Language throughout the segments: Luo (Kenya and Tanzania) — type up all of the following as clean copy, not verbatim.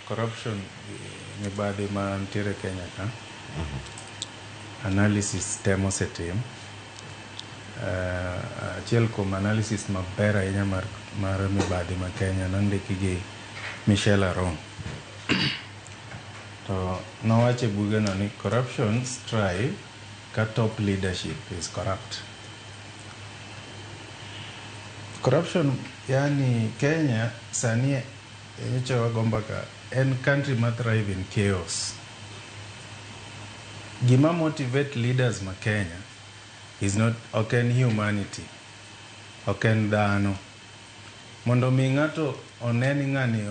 Corruption, mibadhi mantiere Kenya ka, analysis te mosetim, achiel kuom analysis maber ahinya mar mibadhi ma Kenya nondiki gi Michelle Aron. To nowacho e bugeno ni corruption thrive ka top leadership is corrupt. Corruption, yani Kenya sani nyocha wago mbaka, en country ma thrive in chaos. Gima motivate leaders ma Kenya is not, ok en humanity, ok en dhano. Mondo mi ng'ato one ni ng'ani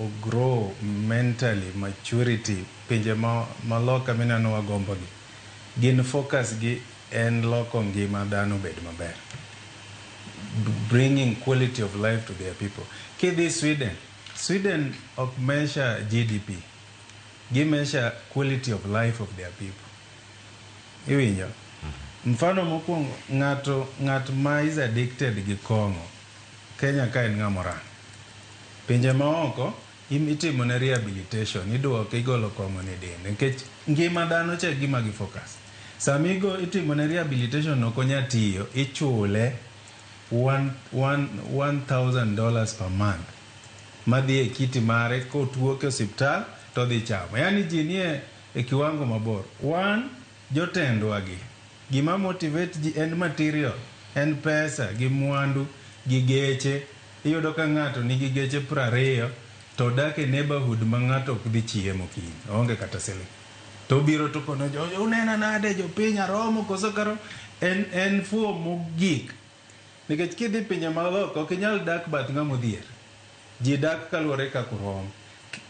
o grow mentally, maturity, pinje ma loka mineno wagombo gi, gin focus gi en loko ngima dhano bed maber. Bringing quality of life to their people. Kidhi Sweden, Sweden ok measure GDP. Gi measure quality of life of their people. Iwinjo? Mfano mokwongo, ng'ato ng'at ma is addicted gi kong'o, Kenya ka en ng'ama orang. Pinje maoko itimo ne rehabilitation, iduoke, igolo kong'o ne dende, nikech ngima dhano cha e gima gi focus. Sama itimo ne rehabilitation ok onya tiyo, ichule $1,000 per month. Madhi e kiti mare kotuo e osiptal to dhi chamo. Yani ji nie e kiwango mabor. One, jotendwa gi. Gima motivate ji en material, en pesa gi mwandu gi geche. Iyudo ka ng'ato nigi geche 20 to odak e neighborhood ma ng'ato ok dhi chiemo kiny, oonge kata siling. To obiro to kono jo unena nade jopiny aromo koso karo en fuwo mogik. Nikech kidhi pinje maoko ok inyal dak bath ng'ama odhier. Ji dak kaluwore kaka urom.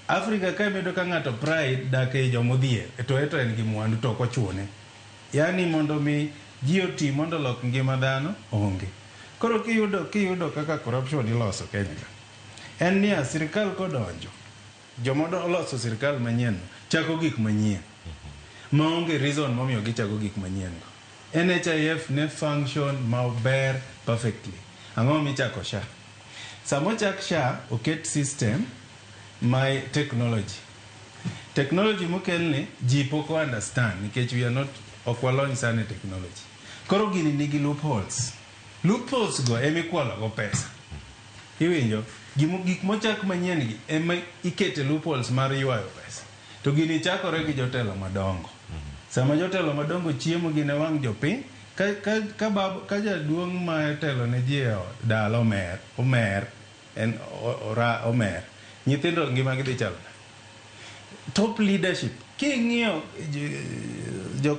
Afrika ka iyudo ka ng'ato pride dak ei joma odhier to eto en gi mwandu to ok ochune. Yani mondo mi ji oti mondo olok ngima dhano onge. Koro kiyudo kaka corruption iloso Kenya ka. En niya, sirikal kodonjo, joma oloso sirikal manyien no chako gik manyien. Maonge reason momiyo gichako gik manyien go. NHIF ne function maber perfectly. Ang'o michako SHA? Sama ochak SHA, oket system my technology. Technology mokelni ji pok o understand nikech we are not, ok walony sana e technology. Koro gini nigi loopholes. Loopholes go ema ikwalo go pesa. Iwinjo? Gik mochak manyien gi ema ikete loopholes mar ywayo pesa. To gini chakore gi jotelo madongo. Sama jotelo madongo chiemo gin e wang' jopiny, ka jaduong' ma telo ne ji e ot dala omer, en ora omer. Nyithindo ngima gi dhi chalo nade? Top leadership, king'iyo jo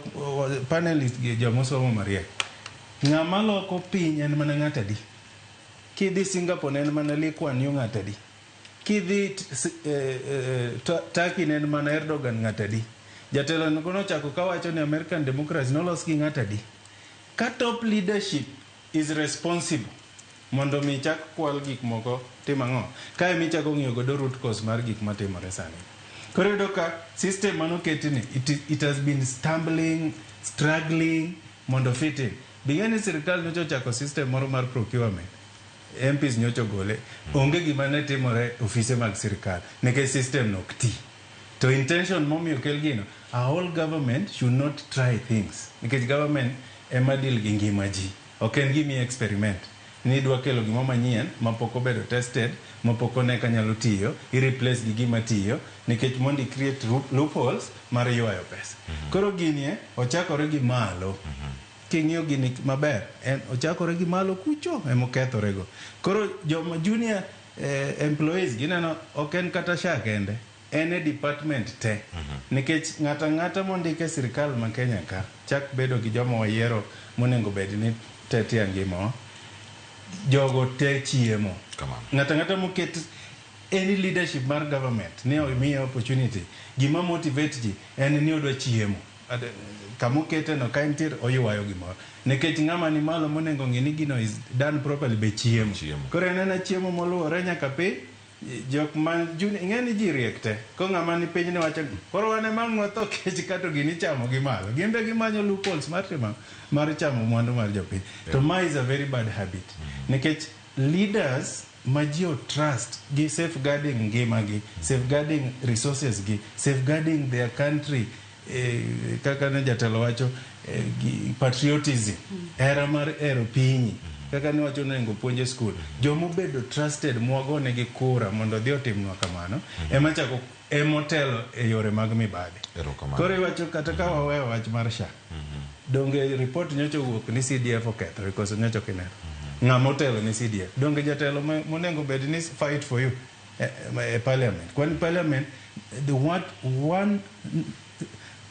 panelist gi jomosomo mariek, ng'ama loko piny en mana ng'at adi? Kidhi Singapore ne en mana Lee Kuan Yew ng'at adi? Kidhi Turkey ne en mana Erdogan ng'at adi? Jatelo no nochako kawacho ni American democracy nolos gi ng'at adi? Ka top leadership is responsible mondo mi chak kwal gik moko tim ang'o? Kae michako ng'iyo godo root cause mar gik matimore sani. Koro iyudo ka system manoketi ni it has been stumbling, struggling mondo fit in. Bing'e ni sirikal nyocha ochako system moro mar procurement. MPs nyocha ogole. Onge gima ne timore ofise mag sirikal nikech system no ok ti. To intention momiyo okel gino, a whole government should not try things. Nikech government ema deal gi ngima ji. Ok en gimi experiment. Ni idwa kelo gima manyien mapok obedo tested, mapok one ka nyalo tiyo, i replace gi gima tiyo, nikech mondo i create loopholes mar ywayo pesa. Koro gini ochakore gi malo. King'iyo gini maber, en ochakore gi malo kucho emokethore go. Koro joma junior employees gineno ok en kata SHA kende, en e department te. Nikech ng'ato ang'ata mondik e sirikal ma Kenya ka, chak bedo gi joma wayiero monego bed ni tetea ngimawa, jogo te chiemo. Ng'ato ang'ata moket any leadership mar government ni omiye opportunity, gima motivate ji en ni odwa chiemo. Kamokete no ka entie oywayo gimoro. Nikech ng'ama ni malo monego ng'i ni gino is done properly be chiemo. Koro en ena chiemo moluwore nyaka piny. Jok ma junior, ing'e ni ji riek te. Ko ng'ama ni piny ni wacho, koro wan ema ang' watho kech kato gini ichamo gi malo. Gin be gimanyo loopholes mar timo, mar chamo mwandu mar jopiny. To ma is a very bad habit. Nikech leaders ma ji o trust gi safeguarding ngimagi, safeguarding resources gi, safeguarding their country, kaka ne jatelo wacho, gi patriotism, hera mar hero pinyi, kaka ne wacho onego puonj e skul. Jomobedo trusted mwagonegi kura mondo odhi otimnwa kamano, ema chako emotelo e yore mag mibadhi. Erokamano. Koro iwacho kata ka waweyo wach mar SHA, donge report nyocha owuok ni CDF okethore koso nyocha ok ineno? Ng'ama otelo ni CDF? Donge jatelo monego bed ni fight for you e parliament? Kwani parliament, the what one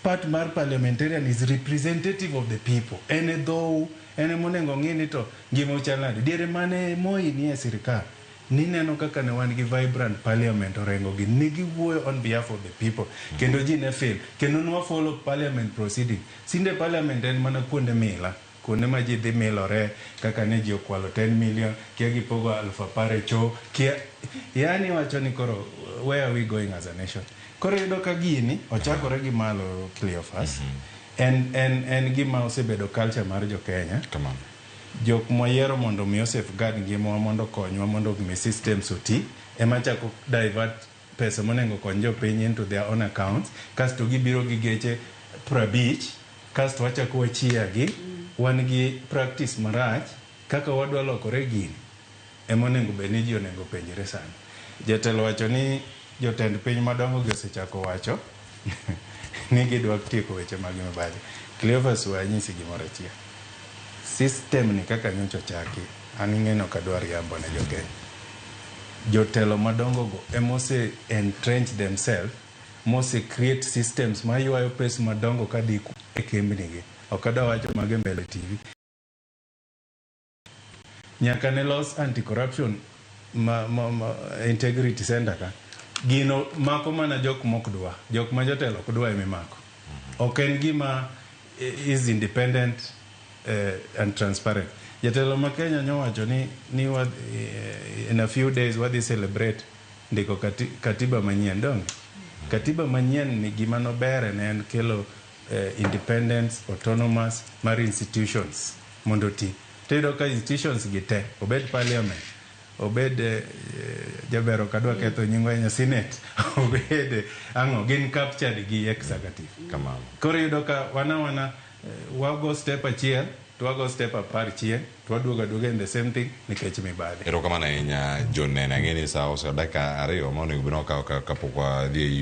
part mar parliamentarian is representative of the people. En e dhou, en emonego ng'i ni to ngima ochal nade. Diere mane Moi nie sirikal, nineno kaka ne wan gi vibrant parliament. Orengo gi ne giwuoyo on behalf of the people, kendo ji ne feel, kendo nwa follow parliament proceeding. Sinde parliament en mana kuonde mila, kuonde ma ji dhi milore kaka ne ji okwalo 10 million, kia gipogo 10,000 e cho kia. Yani wacho ni koro where are we going as a nation? Koro iyudo ka gini ochakore gi malo, Cleophas. En gima osebedo culture mar jo Kenya. Kamano. Jok mwayiero mondo mi safeguard ngimawa, mondo okonywa, mondo mi systems oti, ema chako divert pesa monego kony jopiny into their own accounts. Kasto gibiro gi geche 50, kasto wachako wachia gi wan gi practice marach kaka wadwa lokore. Gini ema onego bed ni ji onego penjre sani. Jatelo wacho ni jotend piny madongo gi osechako wacho ni gidwa tieko weche mag mibadhi. Cleophas, we anyisi gimoro achiel. System ni kaka nyocha ochaki, an ing'eno ok adwa riambo ne jokenya. Jotelo madongo go emose entrench themselves, mose create systems maywayo pes madongo kadhi e kembni gi. Ok adwa wacho mago e mbele TV. Nyaka ne los anti-corruption ma integrity center ka gino mako mana jok mok dwa, jok ma jotelo ok dwa emimako. Ok en gima is independent and transparent. Jatelo ma Kenya nyowacho ni in a few days wadhi celebrate ndiko katiba manyien. Donge katiba manyien ni gima nobere ne en kelo independence, autonomous mar institutions mondo oti. Tiyudo ka institutions gi te, obed parliament, obed jaber, ok adwa ketho nyingwa ahinya, senate, obed ang'o, gin captured gi executive. Kamano. Koro iyudo ka wana wago step achiel to wago step 10 chien to waduogo aduoga in the same thing nikech mibadhi. Erokamano ahinya, John Nene. Ang'e ni sa ose dakika 2 ma onego bed ni wakawo kapok wadhi e